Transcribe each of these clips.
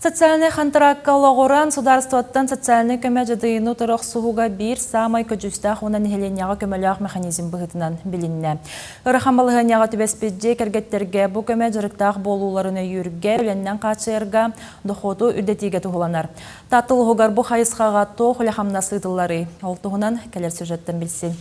Социальнай хантараакка олоҕуран, судаарыстыбаттан социальнай көмө дьадайыыны утары охсуһууга биир саамай көдьүүстээх уонна нэһилиэнньэҕэ көмөлөөх механизм быһыытынан билиннэ. Ыарахан балаһыанньаҕа түбэспит дьиэ кэргэттэргэ бу көмө дьарыктаах буолууларын өйүүргэ, үлэннэн хааччыйарга, дохуоту үрдэтиигэ туһуланар. Таатта улууһугар бу хайысхаҕа туох үлэ-хамнас ыытылларый? Ол туһунан кэлэр сюжеттан билсиҥ.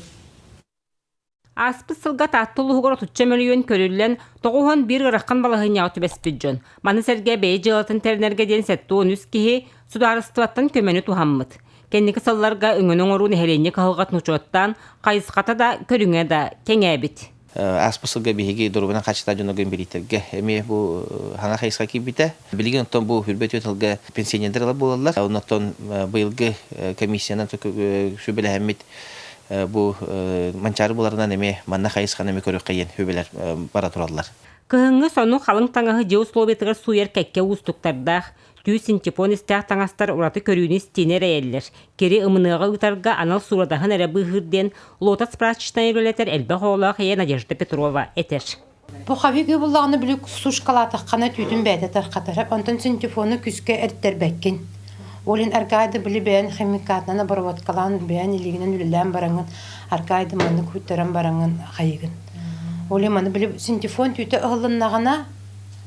Ааспыт сылга Таатта улууһугар отучча мөлүйүөн көрүллэн, 91 ыарахан балаһыанньаҕа түбэспит дьон. Маны сэргэ бэйэ дьыалатын тэринэргэ диэн 73 киһи судаарыстыбаттан көмөнү туһаммыт. Кэнники сылларга өҥөнү оҥоруу нэһилиэнньэ кыһалҕатын учуоттаан, хайысхата да, көрүҥэ да кэҥээбит. Ааспыт сылга биһиги доруобуйанан хаачыстаах дьоннорго инбэлииттэргэ эмиэ бу хаҥа хайысха киирбитэ. Билигин оттон бу хүрбэ түөрт сылга пенсионердар ылар буолаллар. Оннуттан быйылгы комиссиянан сүбэлэһэммит бу Манчаары буларынан эмиэ манна хайысханы эмиэ көрүөххэ диэн сүбэлэр бара тураллар. Кыһыҥҥы сону халыҥ таҥаһы дьиэ условиятыгар сууйар кэккэ уустуктардаах, түү синтепон истээх таҥастар ураты көрүүнү-истиини эрэйэллэр. Кири ымыныаҕа ыытарга анал суурадаһын эрэ быыһыыр диэн Лотос прачечнай үлэлэтэр элбэх оҕолоох ийэ Надежда Петрова этэр. Пуховик буллаҕына били сушкалаатаххына түүтүн бэйэтэ тархатар. Онтон синтепону күскэ эрдэрбэккин. Ол иһин аркаайды били бэйэн химикатынан обработкалаан бэйэн илиигинэн үлэлээн бараҥҥын аркаайды маннык куйтаран бараҥҥын хайыгын. Ол иһин маны били синтепон түүтэ ыһыллыннаҕына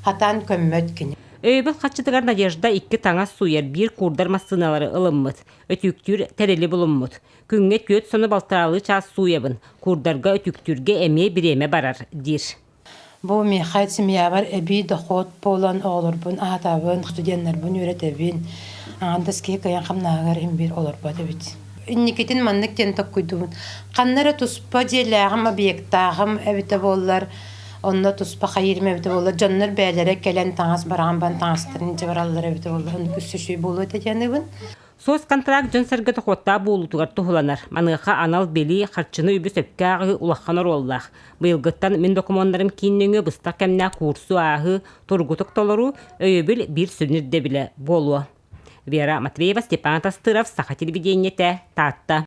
хатаан көммөт кини. Өйөбүл харчытыгар Надежда икки таҥас сууйар биир куурдар массыыналары ылыммыт, өтүүктүүр тэрили булуммут. Күҥҥэ түөрт сону балтараалыы чаас сууйабын, куурдарга өтүүктүүргэ эмиэ бириэмэ барар, диир. Бу миэхэ семьябар эбии дохуот буолан оҕолорбун аһатабын, студеннарбын үөрэтэбин. Аҥардас киһи кыайан хамнаһыгар иһин биир олорбот эбит. Инникитин маннык диэн токкуйдубун. Ханна эрэ туспа дьиэлээҕим, объектааҕым эбитэ буоллар, онно туспа хайыырым эбитэ буоллар, дьоннор бэйэлэрэ кэлэн таҥас бараҕан баран таҥастарын илдьэ бараллара эбитэ буоллар, оннук өссө үчүгэй буолуо этэ диэн аныыбын. Соцконтракт дьон-сэргэ дохуоттаах буолуутугар туһуланар. Маныаха анал билии, харчыны-үбү сөпкө ааҕыы улахан оруоллаах. Быйылгыттан мин докумуоннарым киин нөҥүө быстах кэмнээх куурсу ааһыы, тургутук толоруу, өйөбүл биир сүрүн ирдэбилэ буолуо. Вера Матвеева, Степан Тастыров, Саха телевидениетэ, Таатта.